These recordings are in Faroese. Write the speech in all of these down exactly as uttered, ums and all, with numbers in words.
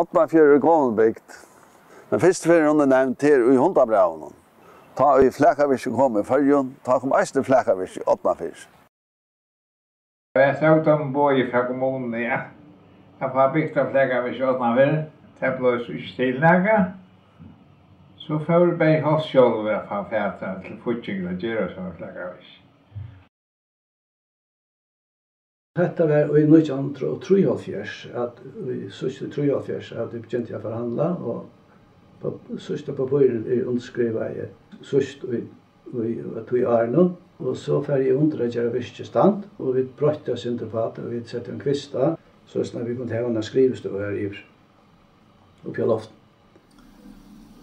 Árnafjørður er gomul bygd, men fyrstu ferð hon er nevnd her í Hundabrævinum. Tá ið flakavirki kom í Føroyum, tá kom eisini flakavirki í Árnafirði. Eg sótti um boðið frá kommununi, ja, at fáa bygt eitt flakavirki í Árnafirði. Tað bleiv so ikki til nakað. So fór Bergholt sjálvur at fáa fatur til fígging at gera so eitt flakavirki. Hetta var í nítjan hundrað og trýoghálvfjerðs, at, í síðst í trýoghálvfjerðs, at vit begyntu at forhandla, og pá-, síðsta pappírið er undirskrivað síðst í, í, í tí árinum. Og so fari eg undir at gera virkið stand, og vit broyttu eitt sindur uppá tað, og vit settu ein kvist á, soleiðis at vit kundu hava eina skrivstovu har yvir, uppi á loft.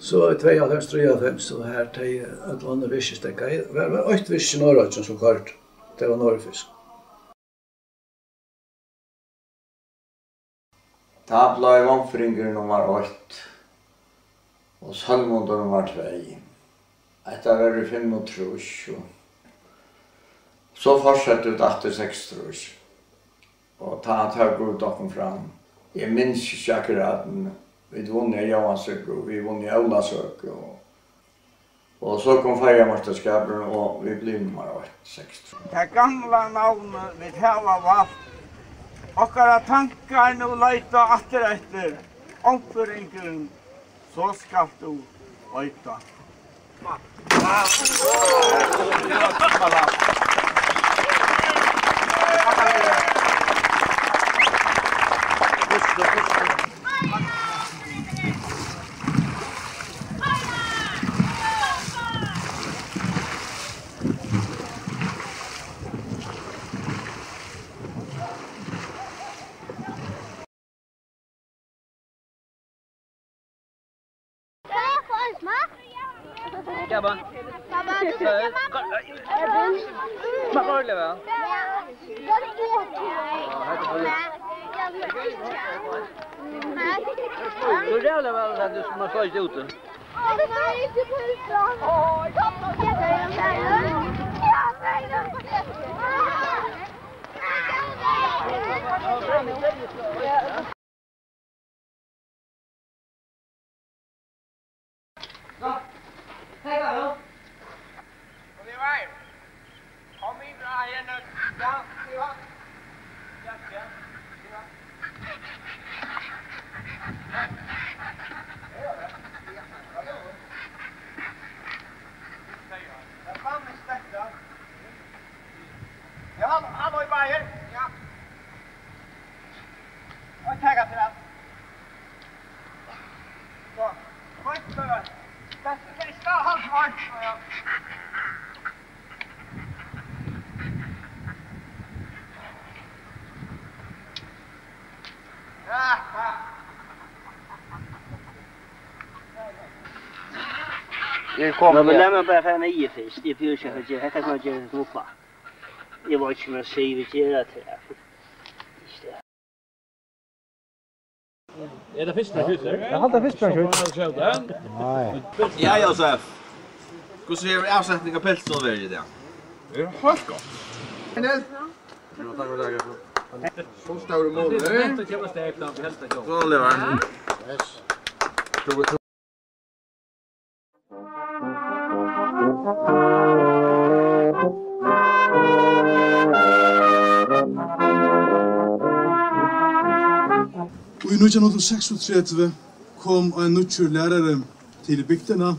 So í tveyoghálvfems, trýoghálvfems, so har tey øll onnur virki steðgaðu, var, var eitt virki í Norðuroyggjum, sum koyrdi. Tað var Norðoyfisk. Tá bleiv Ognfirðingur nummar eitt og Sølmundur nummar tvey. Hetta var í fimmogtrýss, og so fortsettu vit aftur í seksogtrýss. Og tá tóku vit okkum fram. Eg minnist ikki akkurát, men vit vunnu á Jóansøku, og vit vunnu á Ólavsøku, og, og so kom føroyameistarskapurin, og vit blivu nummar eitt, seksogtrýss. Tað gamla navnið vit hava valt. Okkara tankar nú leita aftur eftir, Ognfirðingurin, so skalt tú veita. Ja, ba. Smakar ordiliga væl. Tú ræðuliga væl, at tú sum har sleist út. Kom í vei. Kom í vei, Henrik. Ja, ja. Ja, ja. Ja. Ja, hann, hann var í vei. Ja. Og taka til hann. So, fínt, Bø. Tað er ikki alt, alt, ja. Ja, ja. Eg komi. Nå, men lat meg bara fara niður fyrst. Eg fari ikki at gera hetta, kann eg gera hetta uppá. Eg veit ikki, um eg sigi, vit gera tað. Er tað fyrsta skjútur? Eg haldi, tað er fyrsta skjútur. Nei. Ja, Jósef. Hvussu hevur avsetning av pylsum verið í dag? Tað er heilt gott. So stór munur. So lever. Yes. Í nítjan hundrað og seksogtretivu kom ein nýggjur lærari til bygdina,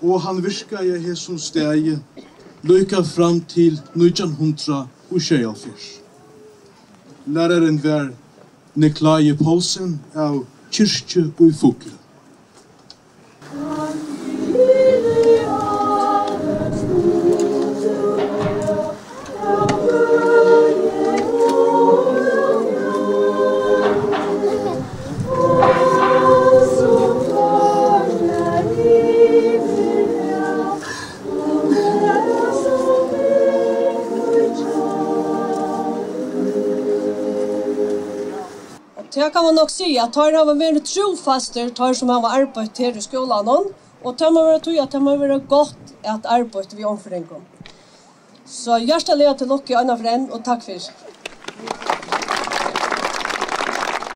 og hann virkaði á hesum staði líka fram til nítjan hundrað og sjeyoghálvfjerðs. Lærarin var Nikolai Poulsen av Kirkju í Fugloy. Og tað kann man nokk siga, at teir hava verið trúfastir, teir sum hava arbeitt her í skúlanum, og tað má vera tí, at tað má vera gott at arbeitt við Ognfirðingum. So hjartaliga til lukku eina ferð enn, og takk fyri.